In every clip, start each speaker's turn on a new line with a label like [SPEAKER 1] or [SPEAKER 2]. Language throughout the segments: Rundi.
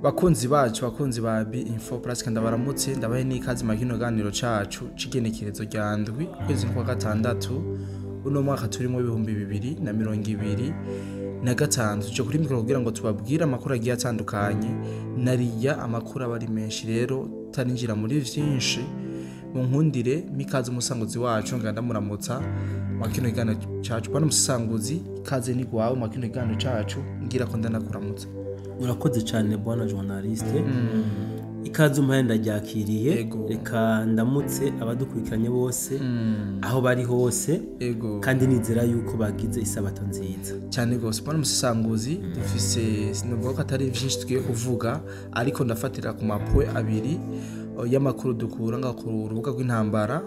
[SPEAKER 1] Bakunzi bacu, bakunzi ba B Info Plus, ndabaramutse, ndabahe n'ikaze mu kino ganiro cacu c'igenekerezo rya 7 ukwezi kwa gatandatu uno mwaka turimo 2025. Tuje kuri mikoro kugira ngo tubabwire amakuru agiye atandukanye, nariya amakuru aba ari menshi. Rero tarinjira muri vyinshi, mu nkundire mikaze umusanguzi wacu nganda muramutsa mu kino kiganiro cacu. Bwana musanguzi, ikaze ni gwawe mu kino kiganiro cacu, ngira ko ndanakuramutsa.
[SPEAKER 2] Urakoze cyane bwana journaliste, ikaze umpaye ndaryakiriye. Reka ndamutse abadukurikiranye bose aho bari hose, kandi nizera yuko bagize isabato nziza.
[SPEAKER 1] Cyane gose bwana musanguzi, dufise, sinavuga ko atari vyinshi tugiye kuvuga, ariko ndafatira ku mapwe abiri y'amakuru dukura nga ku rubuga rw'intambara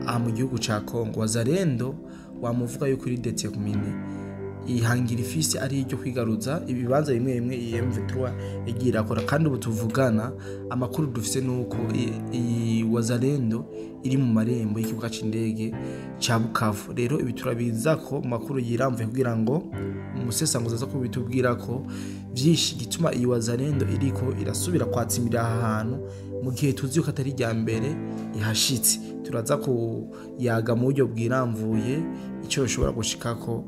[SPEAKER 1] aha mu gihugu ca Kongo. Wazalendo wamuvuga yuko iri déterminée, ihangira ifisi ari iryo kwigaruza ibibanza bimwe bimwe iyi M23 yagiye irakora. Kandi ubu tuvugana amakuru dufise nuko iyi Wazalendo iri mu marembo y'ikibuga c'indege ca Bukavu. Rero ibi turabiza ko makuru yiramvuye kugira ngo umusesanguzi aza kubitubwira ko vyinshi gituma iyi Wazalendo iriko irasubira kwatsimira aha hantu mu gihe tuzi ko atari irya mbere ihashitse. Turaza kuyaga mu buryo bwiramvuye icyo bishobora gushikako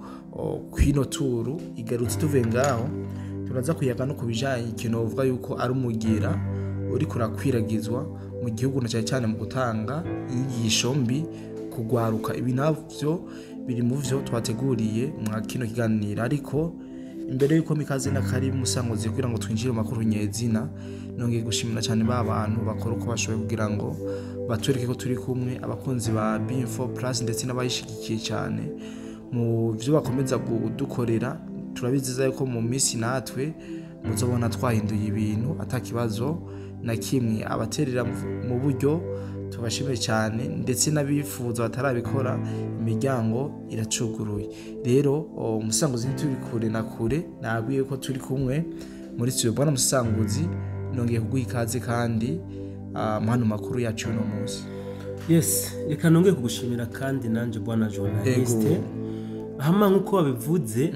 [SPEAKER 1] kwino turu igarutse. Tuvuye ngaho turaza kuyaga no kubijanye ikintu bavuga yuko ari umugira uriko urakwiragizwa mu gihugu, na cyane cyane mu gutanga inyigisho mbi kugwaruka. Ibi navyo biri mu vyo twateguriye mwa kino kiganiro. Ariko imbere yuko mikaze na karibu musanguzi kugira ngo twinjire mu makuru nyezina, nongeye gushimira cyane ba bantu bakora uko bashoboye kugira ngo batwereke ko turi kumwe, abakunzi ba B4 Plus ndetse n'abayishigikiye cyane mu byo bakomeza kudukorera. Turabiziza yuko mu minsi natwe muzobona twahinduye ibintu atakibazo na kimwe. Abaterera mu buryo tubashimiye cyane, ndetse n'abifuza batarabikora imiryango iracuguruye. Rero umusanguzi ntituri kure na kure, nabwiye ko turi kumwe muri studio. Bwana musanguzi, nongeye kuguha ikaze kandi hano makuru yacu uno munsi.
[SPEAKER 2] Yes, reka nongeye kugushimira kandi nanje bwana journaliste. Hama nkuko wabivuze,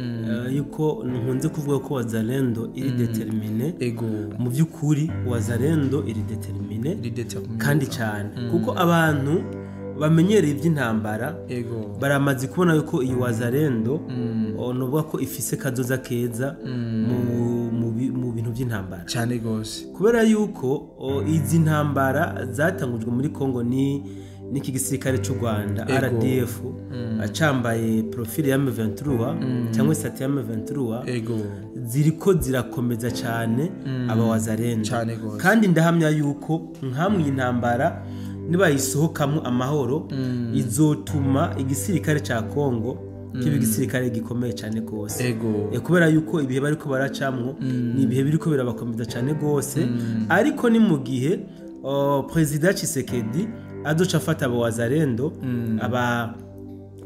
[SPEAKER 2] yuko nkunze kuvuga ko Wazalendo iri déterminée, mu by'ukuri Wazalendo iri déterminée
[SPEAKER 1] iri déterminée
[SPEAKER 2] kandi cyane, kuko abantu bamenyereye iby'intambara baramaze kubona yuko iyi Wazalendo nuvuga ko ifise kazoza keza mu bintu by'intambara.
[SPEAKER 1] Cyane gose.
[SPEAKER 2] Kubera yuko izi ntambara zatangujwe muri Kongo ni n'iki gisirikare cy'u Rwanda RDF, acambaye profil ya M23 cyangwa statut ya M23, ziriko zirakomeza cyane aba Wazalendo.
[SPEAKER 1] Cyane gose.
[SPEAKER 2] Kandi ndahamya yuko nkamwe intambara nibayisohokamo amahoro, izotuma igisirikare ca Kongo kiba igisirikare gikomeye cyane gose. Kubera yuko ibihe bariko baracamwo ni ibihe biriko birabakomeza cyane gose. Ariko ni mu gihe Perezida Tshisekedi azoca afata abo Wazalendo, aba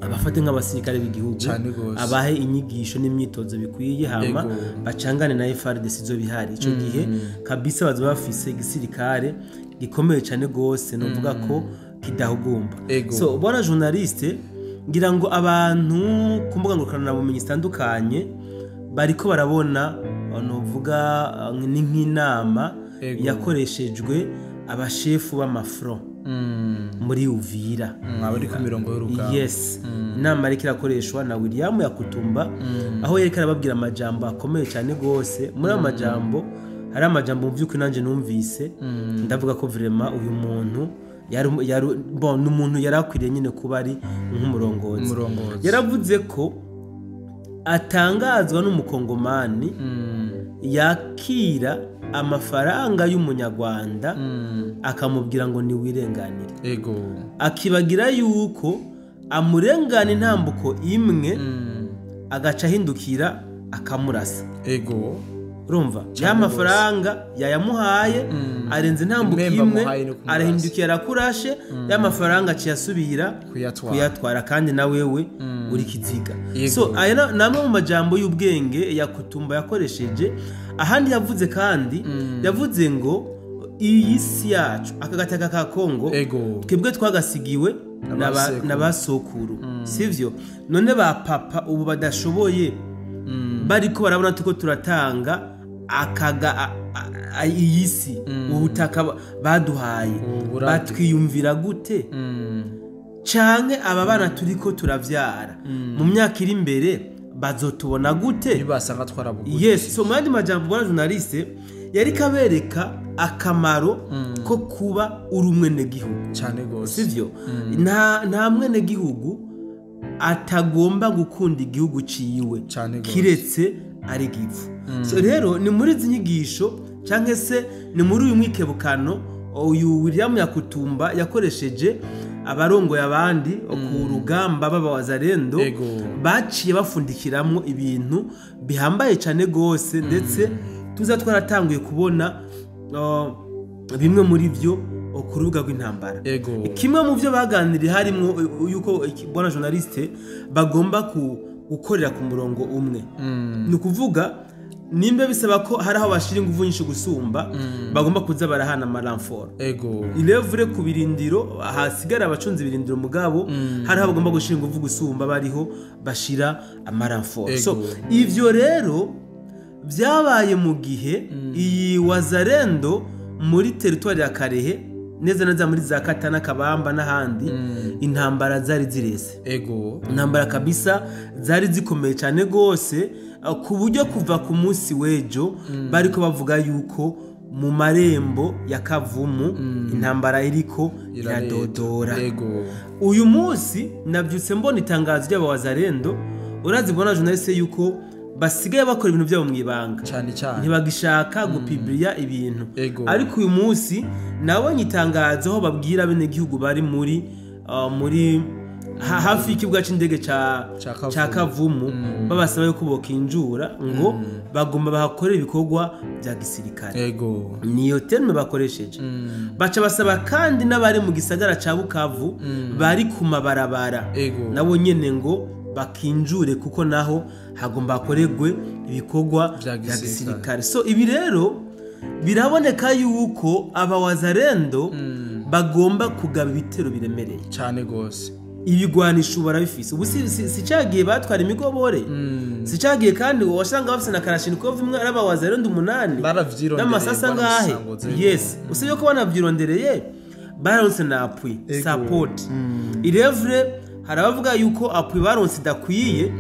[SPEAKER 2] abafate nk'abasirikare b'igihugu,
[SPEAKER 1] Cane gose.
[SPEAKER 2] abahe inyigisho n'imyitozo bikwiye, hama bacangane na FARDC izo bihari. Ico gihe kabisa bazoba bafise igisirikare gikomeye cyane gose, novuga ko kidahugumba. So bwana journaliste, ngira ngo abantu ku mbuga ngurukanabumenyi zitandukanye bariko barabona, novuga ni nk'inama yakoreshejwe abashefu b'amafront muri Uvira.
[SPEAKER 1] Abari ku mirongo y'urugamba.
[SPEAKER 2] Yes, inama ariko irakoreshwa na William Yakutumba, aho yariko arababwira amajambo akomeye cyane gose. Muri ayo majambo hari amajambo mu by'ukuri nanjye numvise ndavuga ko vraiment uyu muntu yari bon, ni umuntu yari akwiriye nyine kuba ari nk'umurongozi.
[SPEAKER 1] Umurongozi.
[SPEAKER 2] Yaravuze ko atangazwa n'umukongomani yakira amafaranga y'umunyarwanda, akamubwira ngo niwirenganire, akibagira yuko amurengana intambuko imwe, agaca ahindukira akamurasa. Urumva ya mafaranga yayamuhaye, arenze intambuko
[SPEAKER 1] Impembe
[SPEAKER 2] imwe,
[SPEAKER 1] amuhaye no kumurasa.
[SPEAKER 2] Arahindukiye arakurashe, ya mafaranga aciye asubira
[SPEAKER 1] kuyatwara.
[SPEAKER 2] Kuyatwara, kandi na wewe uri kiziga. So aya ni amwe mu majambo y'ubwenge Yakutumba yakoresheje. Ahandi yavuze kandi, yavuze ngo iyi si yacu, aka gataka ka Kongo, twebwe twagasigiwe
[SPEAKER 1] n'abasekuru.
[SPEAKER 2] N'abasokuru, sivyo? None ba papa ubu badashoboye, bariko barabona tuko turatanga Akaga iyi si, ubutaka baduhaye, batwiyumvira gute? Canke aba bana turiko turavyara mu myaka iri imbere bazotubona gute?
[SPEAKER 1] Nibasanga twarabuguye.
[SPEAKER 2] Yes, so mu yandi majambo, bwana journaliste, yari kabereka akamaro ko kuba uri umwenegihugu.
[SPEAKER 1] Cyane gose.
[SPEAKER 2] Sivyo? Nta mwenegihugu atagomba gukunda igihugu ciwe,
[SPEAKER 1] Cane gose.
[SPEAKER 2] kiretse ari givu. So rero ni muri izi nyigisho canke se ni muri uyu mwikebukano uyu William Yakutumba yakoresheje abarongoye abandi ku rugamba b'abawazarendo, baciye bafundikiramwo ibintu bihambaye cyane gose, ndetse tuza twaratanguye kubona bimwe muri byo ku rubuga rw'intambara. Kimwe mu byo baganiriye harimo yuko bwana journaliste bagomba gukorera ku murongo umwe, ni ukuvuga nimba bisaba ko hari aho bashira ingufu nyinshi gusumba, bagomba kuza barahana amaramforo. Ilevure ku birindiro hasigara abacunze ibirindiro, mugabo hari aho bagomba gushira ingufu gusumba, bariho bashira amaramforo. So ivyo rero byabaye mu gihe iyi wazarendo muri teritwari ya Karehe, neza neza muri za Katana, Kabamba n'ahandi, intambara zari zireze. Intambara kabisa zari zikomeye cyane gose, ku buryo kuva ku munsi w'ejo bariko bavuga yuko mu marembo ya Kavumu intambara iriko iradodora. Uyu munsi nabyutse mbona itangazo ry'abawazarendo. Urazi bona journaliste yuko basigaye bakora ibintu byabo mu ibanga,
[SPEAKER 1] cyane cyane
[SPEAKER 2] ntibagishaka gupibliya ibintu. Ariko uyu munsi nabonye itangazo aho babwira abenegihugu bari muri hafi y'ikibuga c'indege
[SPEAKER 1] Ca Kavumu.
[SPEAKER 2] ca Kavumu, babasaba yuko bokinjura ngo bagomba bahakorera ibikorwa bya gisirikare. Niyo terme bakoresheje. Baca basaba kandi n'abari mu gisagara ca Bukavu bari ku mabarabara, nabo nyene ngo bakinjure kuko naho hagomba hakorerwe ibikorwa
[SPEAKER 1] Vya
[SPEAKER 2] vya
[SPEAKER 1] gisirikare.
[SPEAKER 2] gisirikare. So ibi rero biraboneka yuko abawazarendo bagomba kugaba ibitero biremereye.
[SPEAKER 1] Cyane gose.
[SPEAKER 2] Ibigwanisho barabifise ubu, si cagiye batwara imigobore, si cagiye kandi wasanga bafise na Kalashnikov imwe ari abawazarendo 8
[SPEAKER 1] Baravyirondereye,
[SPEAKER 2] n'amasasa ngahe.
[SPEAKER 1] barabisangoze.
[SPEAKER 2] Yes, usibye ko banavyirondereye, baronse na appui, support. Irevre hari abavuga yuko appui baronse idakwiye,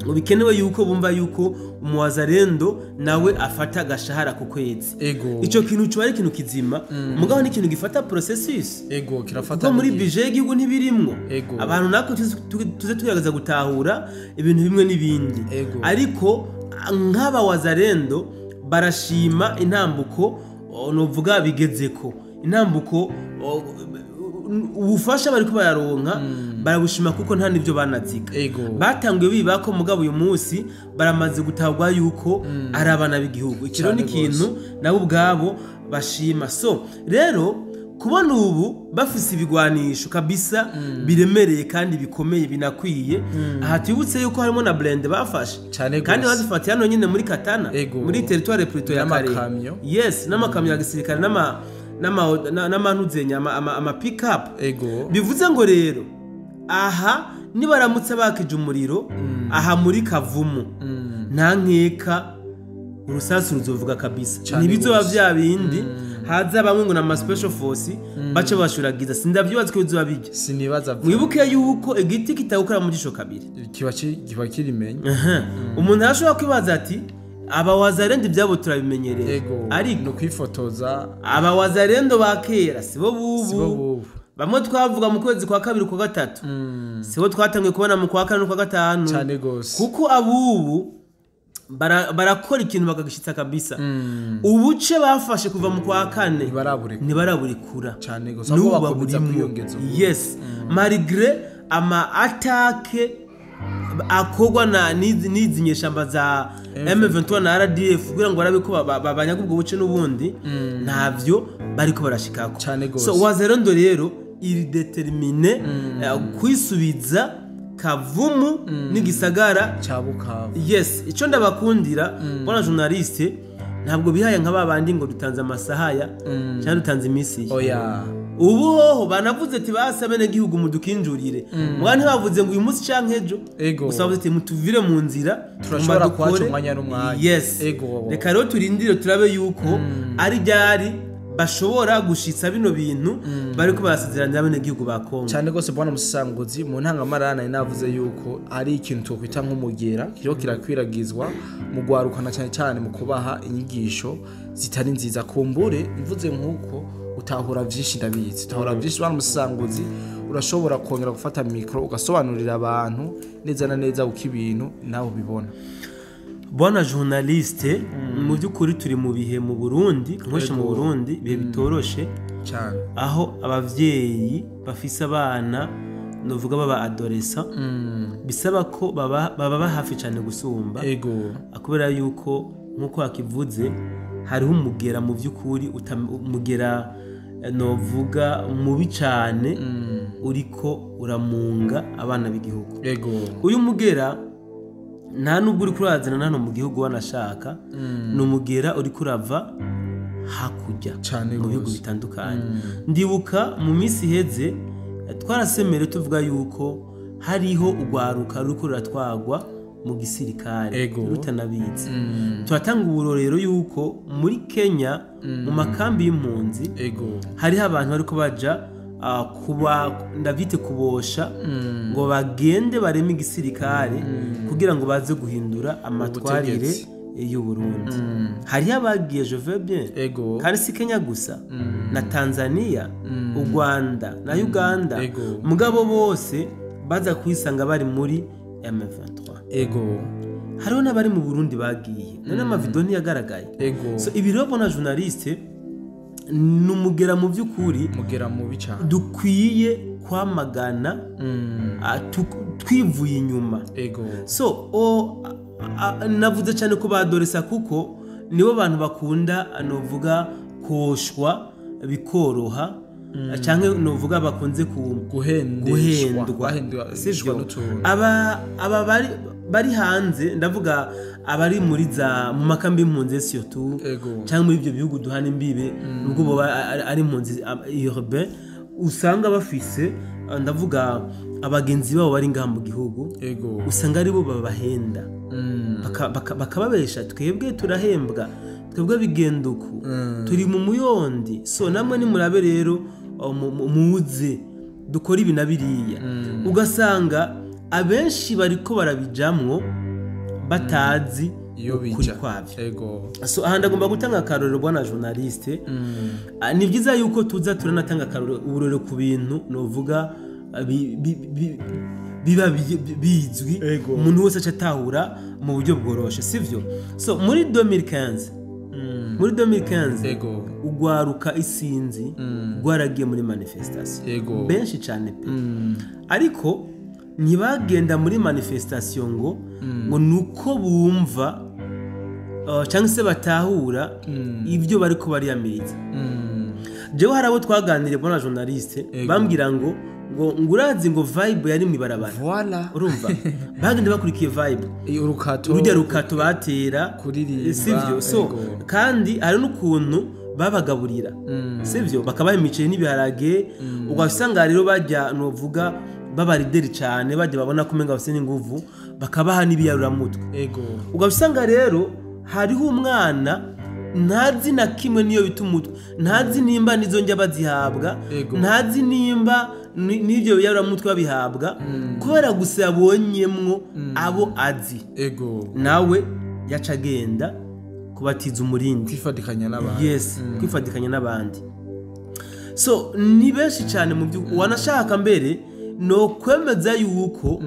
[SPEAKER 2] ngo bikenewe yuko bumva yuko umuwazarendo nawe afata agashahara ku kwezi. Ico kintu coba ari ikintu kizima, mugabo ni ikintu gifata processus,
[SPEAKER 1] Kirafata
[SPEAKER 2] kuko muri
[SPEAKER 1] n'igihe.
[SPEAKER 2] budget y'igihugu ntibirimwo. Abantu natwe tuze tugerageza gutahura ibintu bimwe n'ibindi. Ariko nk'abawazarendo barashima intambuko, novuga bigezeko intambuko, ubufasha bariko bararonka barabushima, kuko nta n'ibyo banaziga. Batanguye bibako, mugabo uyu munsi baramaze gutahurwa yuko ari abana b'igihugu. Iki rero
[SPEAKER 1] Cane
[SPEAKER 2] ni ikintu nabo ubwabo bashima. So rero kubona ubu bafise ibigwanisho kabisa biremereye kandi bikomeye binakwiye, aha twibutse yuko harimo na blindé bafashe
[SPEAKER 1] Cane
[SPEAKER 2] kandi
[SPEAKER 1] gose.
[SPEAKER 2] bazifatiye hano nyine muri Katana, muri territoire plutôt ya Karehe.
[SPEAKER 1] N'amakamyo.
[SPEAKER 2] Yes, n'amakamyo ya gisirikare, n'amanuzenya ama pick up. Bivuze ngo rero aha nibaramutse bakije umuriro aha muri Kavumu, nta nkeka urusasu ruzovuga kabisa.
[SPEAKER 1] Cane
[SPEAKER 2] Ntibizoba
[SPEAKER 1] gose.
[SPEAKER 2] vya bindi haza bamwe ngo na special force bace bashuragiza. Sindavyibaza ko bizoba bijya.
[SPEAKER 1] Sinibaza.
[SPEAKER 2] Mwibuke yuko igiti kitagukora mu jisho kabiri.
[SPEAKER 1] Kiba kirimenye.
[SPEAKER 2] Umuntu arashobora kwibaza ati abawazarendo ibyabo turabimenyereye, ariko
[SPEAKER 1] No kwifotoza.
[SPEAKER 2] Abawazarendo ba kera sibo bubu.
[SPEAKER 1] Sibo bubu.
[SPEAKER 2] Bamwe twavuga mu kwezi kwa kabiri, kwa gatatu, sibo twatangiye kubona mu kwa kane no kwa gatanu.
[SPEAKER 1] Cane gose.
[SPEAKER 2] Kuko abubu barakora ikintu bakagishitsa kabisa. Ubuce bafashe kuva mu kwa kane
[SPEAKER 1] Ntibaraburekura.
[SPEAKER 2] ntibaraburekura.
[SPEAKER 1] Cane gose.
[SPEAKER 2] N'ubu
[SPEAKER 1] Ahubwo bakomeza
[SPEAKER 2] baburimwo.
[SPEAKER 1] kwiyongeza ubundi.
[SPEAKER 2] Yes, malgré ama attaque akorwa na n'izi nyeshamba za M23 na RDF kugira ngo barabe ko babanyaga ubwo buce, n'ubundi ntavyo bariko barashikako.
[SPEAKER 1] Cane gose.
[SPEAKER 2] So wazarendo rero iri déterminée kwisubiza Kavumu n'igisagara
[SPEAKER 1] Ca Bukavu.
[SPEAKER 2] Yes, icyo ndabakundira, bona journaliste, ntabwo bihaye nka babandi ngo dutanze amasahaya cyangwa dutanze iminsi ye.
[SPEAKER 1] Oya.
[SPEAKER 2] Ubu hoho banavuze ati basi abenegihugu mudukinjurire, mwana ntibavuze ngo uyu munsi canke ejo, gusa bavuze ati mutuvire mu nzira,
[SPEAKER 1] turashobora
[SPEAKER 2] mudukore.
[SPEAKER 1] Kuhaca umwanya n'umwanya.
[SPEAKER 2] Yes. Reka rero turindire turabe yuko ari ryari bashobora gushitsa bino bintu bariko barasezeranira abenegihugu ba Kongo.
[SPEAKER 1] Cyane rwose, bwana musesanguzi, mu ntangamarara nari navuze yuko ari ikintu twokwita nk'umugera kiriho kirakwiragizwa mu gwarukana, cyane cyane mu kubaha inyigisho zitari nziza. Kumbure mvuze nk'uko utahura vyinshi, ndabizi utahura vyinshi. Bwana musesanguzi, urashobora kongera gufata micro ugasobanurira abantu neza na neza uko ibintu nawe ubibona.
[SPEAKER 2] Bwana journaliste, mu by'ukuri turi mu bihe mu Burundi, nkoresha mu Burundi, ibihe bitoroshe,
[SPEAKER 1] cyane,
[SPEAKER 2] aho abavyeyi bafise abana novuga baba adolescent bisaba ko baba hafi cyane gusumba, kubera yuko nk'uko wakivuze hariho umugera mu by'ukuri umugera novuga mubi cyane uriko uramunga abana b'igihugu. Uyu mugera nta nubwo uri kurazana hano mu gihugu wanashaka, ni umugera uri kurava hakurya mu bihugu bitandukanye. Ndibuka mu minsi iheze twarasemere tuvuga yuko hariho urwaruka ruriko ruratwagwa mu gisirikare rutanabizi. Turatanga uburorero yuko muri Kenya mu makambi y'impunzi hariho abantu bariko baja kuba ndavyite kubosha ngo bagende bareme igisirikare kugira ngo baze guhindura amatwarire
[SPEAKER 1] ubutegetsi
[SPEAKER 2] y'u Burundi. Hariho abagiye, je veux bien, kandi si Kenya gusa, na Tanzania, u Rwanda na Uganda, mugabo bose baza kwisanga bari muri M23. Hariho n'abari mu Burundi bagiye, none amavideo ntiyagaragaye. So ibi rero, bona journaliste, ni umugera mu by'ukuri
[SPEAKER 1] mugera mubi cyane
[SPEAKER 2] dukwiye kwamagana twivuye inyuma. So navuze cyane ko ba adolescents kuko nibo bantu bakunda novuga koshwa bikoroha, cyangwa novuga bakunze ku
[SPEAKER 1] guhendeshwa,
[SPEAKER 2] guhendwa,
[SPEAKER 1] bahendwa
[SPEAKER 2] sivyo?
[SPEAKER 1] N'utuntu.
[SPEAKER 2] Aba bari hanze, ndavuga abari muri za mu makambi y'impunzi surtout, cyangwa muri ibyo bihugu duhana imbibe, nubwo bo ari impunzi urbain, usanga bafise ndavuga abagenzi babo bari ngaha mu gihugu, usanga aribo babahenda, bakababesha twebwe turahembwa, twebwe bigenda uku, turi mu muyondi, so namwe nimurabe rero muze dukora ibi na biriya. Ugasanga abenshi bariko barabijamwo batazi
[SPEAKER 1] iyo
[SPEAKER 2] ukuri
[SPEAKER 1] bija
[SPEAKER 2] kwavyo. So aha ndagomba gutanga akarorero, bwana journaliste. Ni byiza yuko tuza turanatanga akarorero, uburorero ku bintu novuga biba bizwi, umuntu wese aca atahura mu buryo bworoshe, sivyo? So muri 2015, muri 2015 ugwaruka isinzi rwaragiye muri manifestation, benshi cyane pe, ariko ntibagenda muri manifestation ngo nuko bumva cyangwa se batahura ibyo bariko bariyamiriza. Jewe hari abo twaganiriye, bona journaliste, bambwira ngo urazi ngo vibe yari mw'ibarabara.
[SPEAKER 1] Voilà.
[SPEAKER 2] Urumva bagenda bakurikiye vibe,
[SPEAKER 1] urukato,
[SPEAKER 2] urujya rukato batera,
[SPEAKER 1] kuririmba,
[SPEAKER 2] sivyo? So kandi hari n'ukuntu babagaburira, sivyo? Bakabaha imiceri n'ibiharage, ugasanga rero bajya novuga babarideri cyane, bajya babona ko umenga bafise n'inguvu, bakabaha n'ibiyaruramutwe. Ugasanga rero hariho umwana ntazi na kimwe niyo bita umutwe, ntazi nimba nizo njya bazihabwa, ntazi nimba n'ibyo biyaruramutwe babihabwa, kubera gusa yabonyemwo abo azi, nawe yaca agenda kubatiza umurindi,
[SPEAKER 1] kwifatikanya n'abantu.
[SPEAKER 2] Yes, kwifatikanya n'abandi. So ni benshi cyane mu byo wanashaka mbere no kwemeza yuko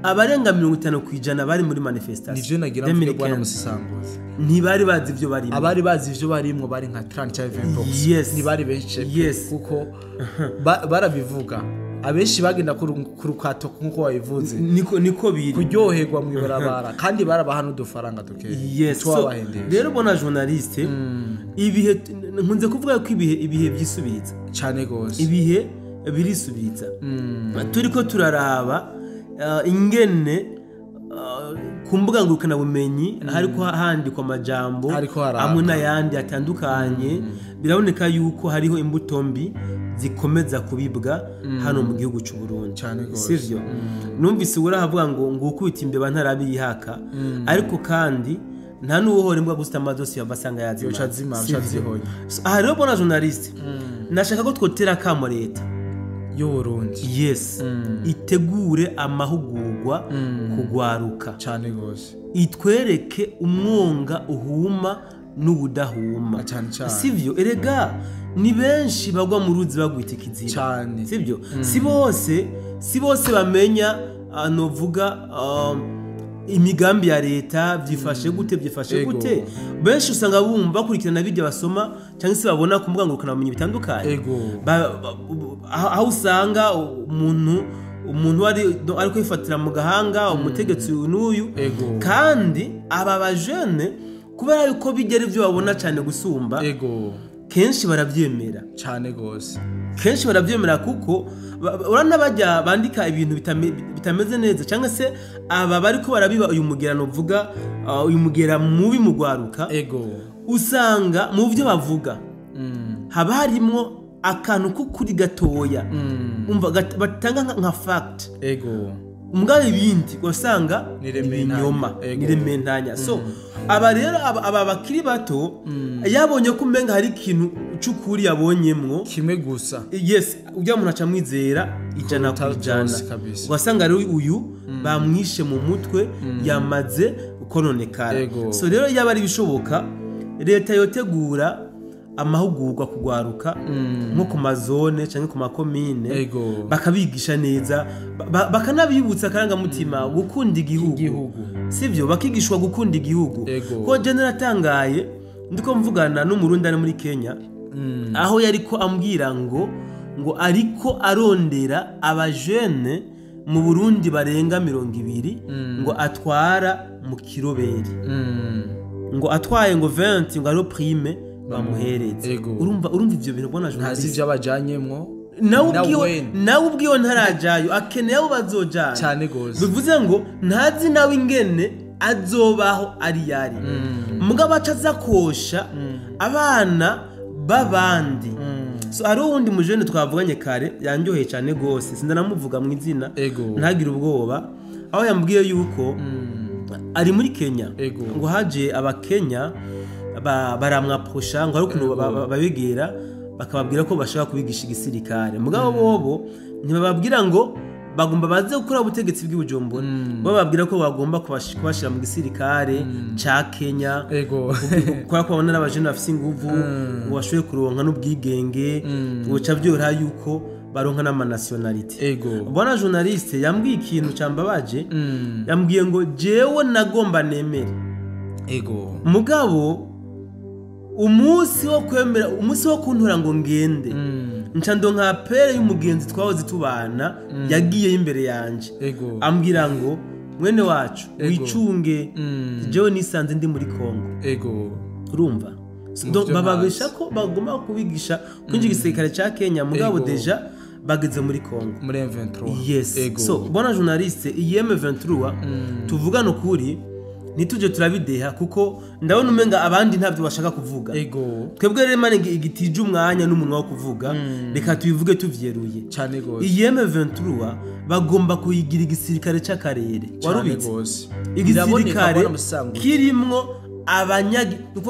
[SPEAKER 2] abarenga 50% bari muri manifestation
[SPEAKER 1] Nivyo nagira mvuge, bwana
[SPEAKER 2] 2015,
[SPEAKER 1] musesanguzi,
[SPEAKER 2] ntibari bazi ibyo barimo.
[SPEAKER 1] Abari bazi ivyo barimwo bari nka 30 cyangwa 20%. Ntibari benshi pe, kuko barabivuga, abenshi bagenda ku rukato nk'uko wabivuze,
[SPEAKER 2] niko biri,
[SPEAKER 1] kuryoherwa mu ibarabara, kandi barabaha n'udufaranga dukeya
[SPEAKER 2] Yes, so
[SPEAKER 1] twabahendesha.
[SPEAKER 2] Rero bona journaliste, ibihe nkunze kuvuga ko ibihe byisubiza.
[SPEAKER 1] Cyane gose.
[SPEAKER 2] Ibihe birisubiza. Turiko turaraba ingene ku mbuga ngurukanabumenyi hariko handikwa amajambo
[SPEAKER 1] Hariko haraka.
[SPEAKER 2] amwe n'ayandi atandukanye, biraboneka yuko hariho imbuto mbi. Zikomeza kubibwa hano mu gihugu cy'u Burundi.
[SPEAKER 1] Cane gose.
[SPEAKER 2] Sivyo? Numvise urahavuga ngo ukubita imbeba ntarabiyihaka, ariko kandi nta n'uwohora imbwa gusa amadosi yava asanga yazima.
[SPEAKER 1] Yoca azima,
[SPEAKER 2] Sivyo?
[SPEAKER 1] yoca azihonya.
[SPEAKER 2] So, aha rero, bona journaliste, nashaka ko twotera akamo leta
[SPEAKER 1] y'Uburundi.
[SPEAKER 2] Yes, itegure amahugurwa kugwaruka,
[SPEAKER 1] Cane gose.
[SPEAKER 2] itwereke umwonga uhuma n'ubudahuma.
[SPEAKER 1] Cane cane.
[SPEAKER 2] Sivyo? Erega ni benshi bagwa mu ruzi bagwita ikiziba.
[SPEAKER 1] Cane.
[SPEAKER 2] Sibyo? Si bose bamenya, novuga, imigambi ya leta byifashe gute, byifashe gute. Benshi usanga bumva bakurikirana bijya basoma cyangwa se babona ku mbuga ngurukanabumenyi bitandukanye. Aho usanga umuntu ari kwifatira mu gahanga umutegetsi uyu n'uyu. Kandi aba bajene, kubera yuko bijya ari byo babona cyane gusumba, kenshi barabyemera.
[SPEAKER 1] Cane gose.
[SPEAKER 2] Kenshi barabyemera kuko urabona bajya bandika ibintu bitameze neza, cyangwa se aba bariko barabiba uyu mugera, novuga, uyu mugera mubi mu gwaruka, usanga mu byo bavuga haba harimwo akantu k'ukuri gatoya, umva, batanga nka fact, mugabo ibindi ugasanga
[SPEAKER 1] Ni
[SPEAKER 2] ni
[SPEAKER 1] rementanya.
[SPEAKER 2] ibinyoma. Ni rementanya. So aba rero, aba bakiri bato, yabonye ko umenga hari ikintu c'ukuri yabonyemwo
[SPEAKER 1] kimwe gusa,
[SPEAKER 2] yes, ujya muntu aca amwizera ijana ku
[SPEAKER 1] Kuruta
[SPEAKER 2] ijana.
[SPEAKER 1] vyose kabisa.
[SPEAKER 2] Ugasanga rero uyu bamwishe mu mutwe, yamaze kononekara. So rero yaba ari ibishoboka, leta yotegura amahugurwa kugwaruka nko ku mazone cyangwa ku makomine, bakabigisha neza, bakanabibutsa akarangamutima gukunda igihugu.
[SPEAKER 1] Igihugu.
[SPEAKER 2] Sivyo? Bakigishwa gukunda igihugu. Ko je naratangaye ndiko mvugana n'Umurundi ari muri Kenya, aho yariko ambwira ngo ariko arondera abajene mu Burundi barenga 20 ngo atwara mu kiroberi, ngo atwaye ngo 20 ngo ariyo prime bamuhereze. Urumva ivyo bintu, bwana
[SPEAKER 1] Ntazi
[SPEAKER 2] journaliste?
[SPEAKER 1] ivyo abajanyemwo.
[SPEAKER 2] Nawe
[SPEAKER 1] Na
[SPEAKER 2] ubwiwe,
[SPEAKER 1] wene.
[SPEAKER 2] nawe ubwiwe ntarajayo, akeneye abo bazojana.
[SPEAKER 1] Cane gose.
[SPEAKER 2] Bivuze ngo ntazi nawe ingene azobaho ari yari, mugabo aca aza kosha abana b'abandi. So hariho uwundi mujene twavuganye kare yanryoheye cyane gose, sindanamuvuga mu izina, ntagire ubwoba, aho yambwiye yuko ari muri Kenya, ngo haje Abakenya baramwaposha, ngo hari ukuntu babegera bakababwira ko bashaka kubigisha igisirikare, mugabo bobo ntibababwira ngo bagomba baze gukora ubutegetsi bw'i Bujumbura, bo bababwira ko bagomba kubashira mu gisirikare ca Kenya, kubera ko babona n'abajene bafise inguvu, ngo bashoboye kuronka n'ubwigenge, ngo bica byoroha yuko baronka n'amanationalité. Bwana journaliste, yambwiye ikintu cambabaje. Yambwiye ngo jewe nagomba nemere, mugabo umunsi wo kwemera, umunsi wo kuntura ngo ngende, nca ndonka appel y'umugenzi twahoze tubana yagiyeyo imbere yanje, ambwira ngo mwene wacu, wicunge, jewe nisanze ndi muri Kongo. Urumva? So,
[SPEAKER 1] Mu
[SPEAKER 2] donc
[SPEAKER 1] vyo
[SPEAKER 2] bababesha
[SPEAKER 1] ntazi.
[SPEAKER 2] ko bagomba kubigisha kwinjira igisirikare ca Kenya, mugabo déjà bageze muri Kongo.
[SPEAKER 1] Muri M23.
[SPEAKER 2] Yes. So bwana journaliste, iyi M23, tuvugane ukuri, ntituje turabideha, kuko ndabona umenga abandi ntabyo bashaka kuvuga. Twebwe rero Imana igitije umwanya n'umunwa wo kuvuga, reka tubivuge tuvyeruye.
[SPEAKER 1] Cane gose.
[SPEAKER 2] Iyi M23 bagomba kuyigira igisirikare c'akarere.
[SPEAKER 1] Cane
[SPEAKER 2] Warubitse
[SPEAKER 1] gose. Biraboneka,
[SPEAKER 2] igisirikare
[SPEAKER 1] bwana Musango.
[SPEAKER 2] kirimwo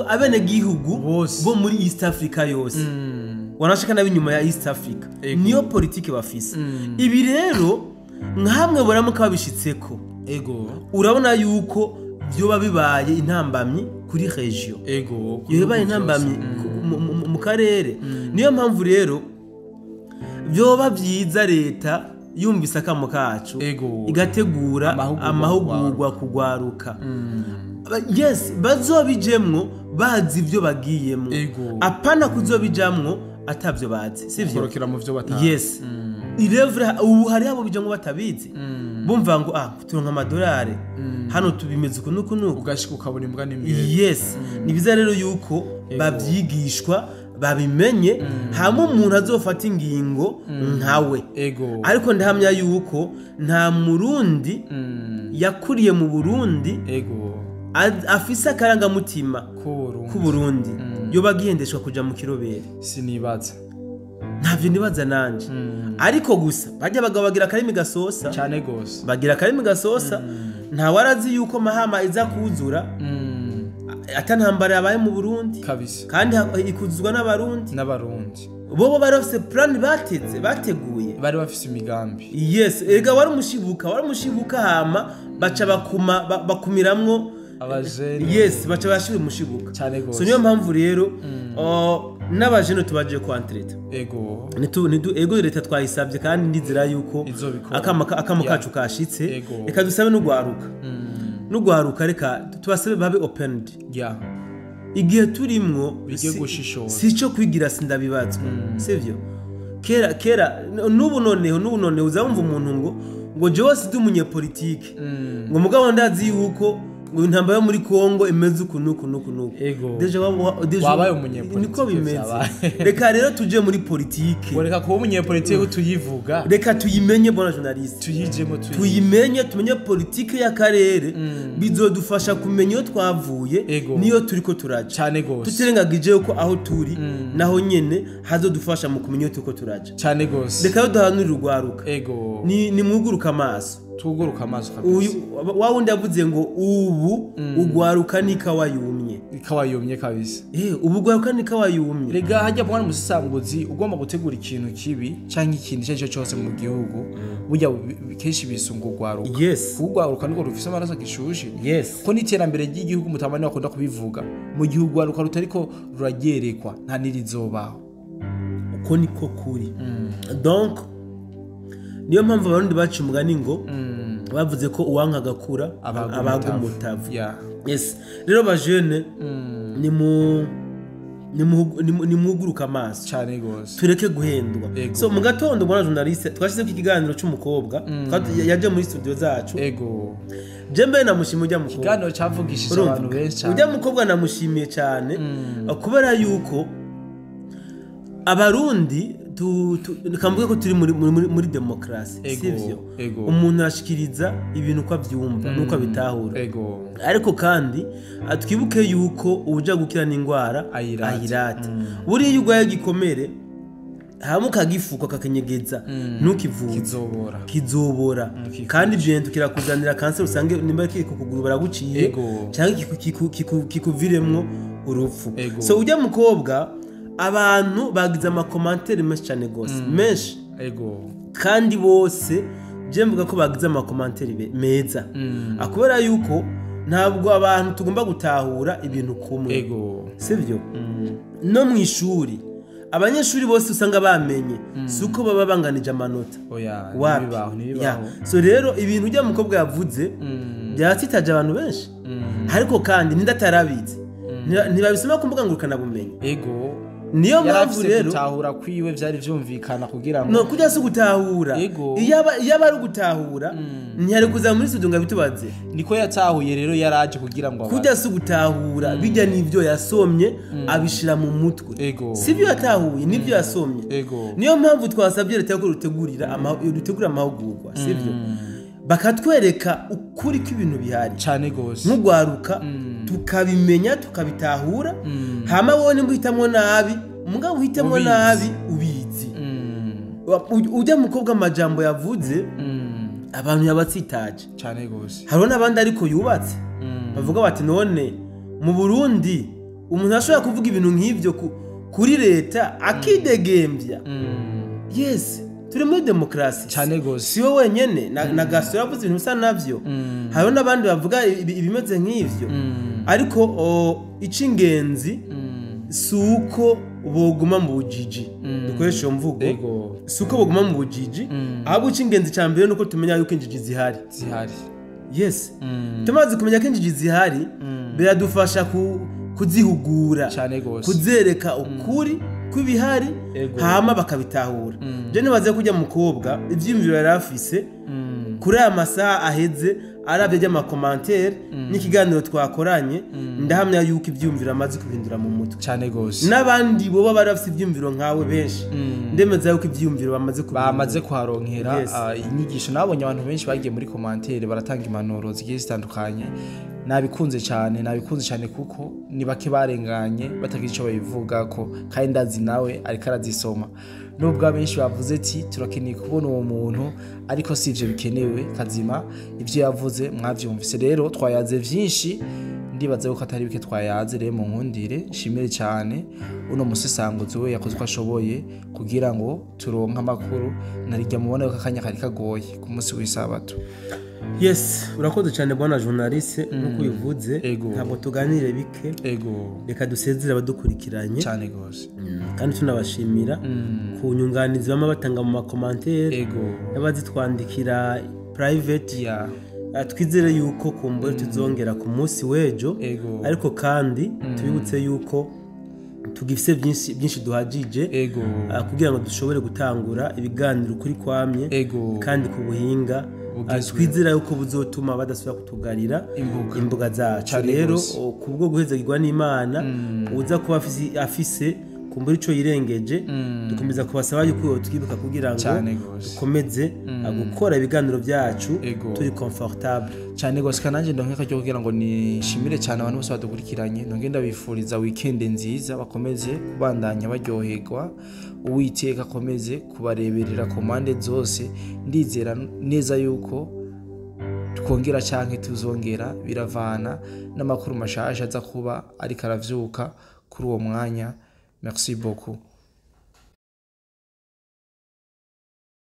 [SPEAKER 2] abenegihugu
[SPEAKER 1] Bose.
[SPEAKER 2] bo muri East Africa yose, wanashaka n'ab'inyuma ya East Africa. Niyo politike bafise. Ibi rero nkamwe buramuka babishitseko, urabona yuko vyoba bibaye intambamyi kuri région,
[SPEAKER 1] Ku
[SPEAKER 2] iyo bibaye
[SPEAKER 1] bihugu
[SPEAKER 2] intambamyi
[SPEAKER 1] vyose.
[SPEAKER 2] mu karere. Niyo mpamvu rero vyoba vyiza leta yumvise akamo kacu, igategura
[SPEAKER 1] Amahugurwa.
[SPEAKER 2] amahugurwa kugwaruka. Yes, bazobijemwo bazi ivyo bagiyemwo, apana kuzobijamwo atavyo bazi, sivyo?
[SPEAKER 1] Korokera mu vyo batazi.
[SPEAKER 2] Yes, irevure ubu hari abo bijamwo batabizi, bumva ngo turonka amadolari hano, tubimeze uku nuku nuku.
[SPEAKER 1] Ugashika ukabona imbwa n'imbwebwe.
[SPEAKER 2] Yes, ni byiza rero yuko babyigishwa, babimenye, hamwe umuntu azofata ingingo nkawe. Ariko ndahamya yuko nta Murundi yakuriye mu Burundi afise akarangamutima
[SPEAKER 1] K'Uburundi
[SPEAKER 2] k'Uburundi yoba agihendeshwa kuja mu kirobere.
[SPEAKER 1] Sinibaza.
[SPEAKER 2] Ntavyo nibaza nanje, ariko gusa bajya abagabo bagira akarimi gasosa
[SPEAKER 1] cyane gose.
[SPEAKER 2] Bagira akarimi gasosa. Nta warazi yuko Mahama iza kuzura ata ntambara yabaye mu Burundi.
[SPEAKER 1] Kabisa.
[SPEAKER 2] Kandi ikuzuzwa n'Abarundi.
[SPEAKER 1] N'Abarundi.
[SPEAKER 2] Bobo bari bafise plan, bateze, bateguye.
[SPEAKER 1] Bari bafise imigambi.
[SPEAKER 2] Yes, ega wari umushibuka, hama baca bakuma bakumiramwo
[SPEAKER 1] abajene.
[SPEAKER 2] Yes, baca bashira umushibuka.
[SPEAKER 1] Cyane gose.
[SPEAKER 2] So niyo mpamvu rero n'abajene tubaje kwantreta. Nitu ego leta twayisabye kandi ndizera yuko
[SPEAKER 1] Izobikora.
[SPEAKER 2] akamo kacu kashitse. Reka dusabe n'ugwaruka, reka tubasabe babe opened. Igihe turimwo
[SPEAKER 1] Bige gushishoza.
[SPEAKER 2] si ico kwigira sindabibazwa, sivyo? Kera kera, n'ubu noneho uzamva umuntu ngo jewe sindi umunyepolitike, ngo mugabo ndazi yuko ngo intambara yo muri Kongo imeze uku nuku nuku nuku. Déjà déjà
[SPEAKER 1] Wabaye umunyepolitike,
[SPEAKER 2] niko bimeze.
[SPEAKER 1] vyabaye.
[SPEAKER 2] Reka rero tuje muri politike.
[SPEAKER 1] Ngo reka kuba umunyepolitike tuyivuga.
[SPEAKER 2] Reka tuyimenye, bona journaliste.
[SPEAKER 1] Tuyijemo, tuyi
[SPEAKER 2] Tuyimenye, tumenye politike y'akarere, bizodufasha kumenya iyo twavuye niyo turiko turaja.
[SPEAKER 1] Cyane gose.
[SPEAKER 2] Tutirengagije yuko aho turi naho nyene hazodufasha mu kumenya iyo turiko turaja.
[SPEAKER 1] Cyane gose.
[SPEAKER 2] Reka yo duhanurire urwaruka. Ni mwuguruka amaso.
[SPEAKER 1] Tuguruka amaso kabisa.
[SPEAKER 2] Uyu wa wundi yavuze ngo ubu ugwaruka n'ikawa yumye.
[SPEAKER 1] Ikawa yumye kabisa.
[SPEAKER 2] Ubu ugwaruka n'ikawa yumye.
[SPEAKER 1] Rega hajya mwana musisanguzi, ugomba gutegura ikintu kibi cyangwa ikintu icyo ari cyo cyose mu gihugu, burya kenshi bisunga urwaruka. Kuko urwaruka nirwo rufise amaraso gishushe. Ko n'iterambere ry'igihugu, mutamani bakunda kubivuga, mu gihe urwaruka rutariko ruragerekwa nta n'irizobaho.
[SPEAKER 2] Uko niko kuri. Donc niyo mpamvu Abarundi baciye umugani ngo bavuze ko uwanka agakura
[SPEAKER 1] abaga
[SPEAKER 2] abaga
[SPEAKER 1] umutavu.
[SPEAKER 2] Umutavu. Yes, rero bajene, ni muhuguruka amaso.
[SPEAKER 1] Cyane gose.
[SPEAKER 2] Tureke guhendwa. So mu gatondo, mbona journaliste, twashyize ikiganiro cy'umukobwa yaje muri studio zacu. Je mbere namushimiye ujya mukobwa.
[SPEAKER 1] Ikiganiro cyavugishije
[SPEAKER 2] Urumva?
[SPEAKER 1] abantu benshi cyane.
[SPEAKER 2] Ujya mukobwa namushimiye cyane kubera yuko Abarundi kamvuge ko turi muri demokarasi, sivyo?
[SPEAKER 1] Ego.
[SPEAKER 2] Umuntu arashikiriza ibintu uko abyumva n'uko abitahura. Ariko kandi twibuke yuko uja gukira n'indwara
[SPEAKER 1] ayirata.
[SPEAKER 2] Ayirata. Buriya iyo urwaye igikomere hamwe ukagifuka, kakenyegeza, ntukivuze,
[SPEAKER 1] kizobora.
[SPEAKER 2] Kizobora.
[SPEAKER 1] Kikwica.
[SPEAKER 2] Kandi ibyo kirakuzanira kanseri, usange nimba kiri ku kuguru baraguciye cyangwa kikuviremwo urupfu. So ujya mukobwa, abantu bagize ama commentaires menshi cyane gose, menshi. Kandi bose je mvuga ko bagize ama commentaires meza. Kubera yuko ntabwo abantu tugomba gutahura ibintu kumwe. Sibyo? No mu ishuri abanyeshuri bose usanga bamenye, si uko baba banganije amanota.
[SPEAKER 1] Oya.
[SPEAKER 2] Wapi.
[SPEAKER 1] Ntibibaho, ntibibaho.
[SPEAKER 2] So rero ibintu ujya mukobwa yavuze byatitaje abantu benshi, ariko kandi nindatarabizi ntibabisoma ku mbuga ngurukanabumenyi. Niyo
[SPEAKER 1] Yari
[SPEAKER 2] mpamvu
[SPEAKER 1] afise
[SPEAKER 2] rero
[SPEAKER 1] gutahura kwiwe, byari vyumvikana kugira ngo
[SPEAKER 2] no kujya si ugutahura. Iyo aba ari ugutahura ntiyari kuza muri studio ngo abitubaze.
[SPEAKER 1] Niko yatahuye rero, yaraje kugira ngo abaze.
[SPEAKER 2] Kujya si ugutahura, bijya n'ibyo yasomye abishira mu mutwe. Si ibyo yatahuye, nibyo yasomye. Niyo mpamvu twasabye leta ko rutegurira amahugurwa, sibyo, bakatwereka ukuri kw'ibintu bihari.
[SPEAKER 1] Cyane gose.
[SPEAKER 2] Nk'ugwaruka tukabimenya, tukabitahura, hama wowe nimba uhitamwo nabi, mugabo uhitemwo
[SPEAKER 1] ubizi.
[SPEAKER 2] Nabi ubizi. Ujya mukobwa amajambo yavuze abantu yabatsitaje.
[SPEAKER 1] Cyane gose.
[SPEAKER 2] Hariho n'abandi ariko yubatse bavuga bati none mu Burundi umuntu ashobora kuvuga ibintu nk'ibyo kuri leta akidegembya? Yes, turi muri demokarasi.
[SPEAKER 1] Cyane gose.
[SPEAKER 2] Si we wenyene, na Gaston yavuze ibintu bisa navyo, hariho n'abandi bavuga ibimeze nk'ivyo. Ariko ic'ingenzi si uko boguma mu bujiji, dukoresha iyo mvugo. Si uko boguma mu bujiji, ahubwo ic'ingenzi cya mbere ni uko tumenya yuko injiji zihari.
[SPEAKER 1] Zihari.
[SPEAKER 2] Yes, tumaze kumenya ko injiji zihari biradufasha kuzihugura,
[SPEAKER 1] Cyane gose.
[SPEAKER 2] kuzereka ukuri kw'ibihari, hama bakabitahura. Je nibaze kujya mukobwa ivyiyumviro yari afise kuri aya masaha aheze, aravye ry'ama commentaires n'ikiganiro twakoranye, ndahamya yuko ivyiyumviro amaze kubihindura mu mutwe.
[SPEAKER 1] Cyane gose.
[SPEAKER 2] N'abandi boba bari bafise ivyiyumviro nkawe benshi, ndemeza yuko ivyiyumviro bamaze kubihindura.
[SPEAKER 1] Bamaze kuharonkera.
[SPEAKER 2] Yes.
[SPEAKER 1] Inyigisho nabonye abantu benshi bagiye muri commentaire baratanga impanuro zigiye zitandukanye. Nabikunze cyane, nabikunze cyane, kuko ni bake barenganye batagira icyo babivugako, kandi ndazi nawe ariko arazisoma, nubwo abenshi bavuze ati turakeneye kubona uwo muntu, ariko si ivyo bikenewe. Kazima ivyo yavuze mwavyumvise. Rero twayaze vyinshi, ndibaza yuko atari bike twayaze. Rero mu nkundire nshimire cyane uno musesanguzi, we yakoze uko ashoboye kugira ngo turonke amakuru, narijya mubona yuko akanya kari kagoye ku munsi w'isabato.
[SPEAKER 2] Yes, urakoze cyane bwana journaliste, nk'uko ubivuze. Ntabwo tuganire bike. Reka dusezere abadukurikiranye.
[SPEAKER 1] Cyane gose.
[SPEAKER 2] Kandi tunabashimira ku nyunganizi bama batanga mu ma commentaires n'abazitwandikira private. Twizere yuko kumbure tuzongera ku munsi w'ejo. Ariko kandi tubibutse yuko tugifise byinshi byinshi duhagije kugira ngo dushobore gutangura ibiganiro kuri kwamye kandi ku buhinga
[SPEAKER 1] bugezweho.
[SPEAKER 2] Twizera yuko buzotuma badasubira kutugarira
[SPEAKER 1] Imbuga.
[SPEAKER 2] imbuga zacu.
[SPEAKER 1] Cane
[SPEAKER 2] Rero
[SPEAKER 1] gose.
[SPEAKER 2] kubwo guhezagirwa n'Imana, uza kuba afise kumbura ico yirengeje, dukomeza kubasaba yuko yotwibuka kugira ngo
[SPEAKER 1] Cane gose.
[SPEAKER 2] dukomeze gukora ibiganiro byacu turi confortable.
[SPEAKER 1] Cyane gose. Kananje ndonke akaryo kugira ngo nishimire cyane abantu bose badukurikiranye, nonge ndabifuriza weekend nziza, bakomeze kubandanya baryoherwa, Uwiteka akomeze kubareberera ku mpande zose. Ndizera neza yuko twongera canke tuzongera, biravana n'amakuru mashasha aza kuba ariko aravyuka kuri uwo mwanya. Merci beaucoup.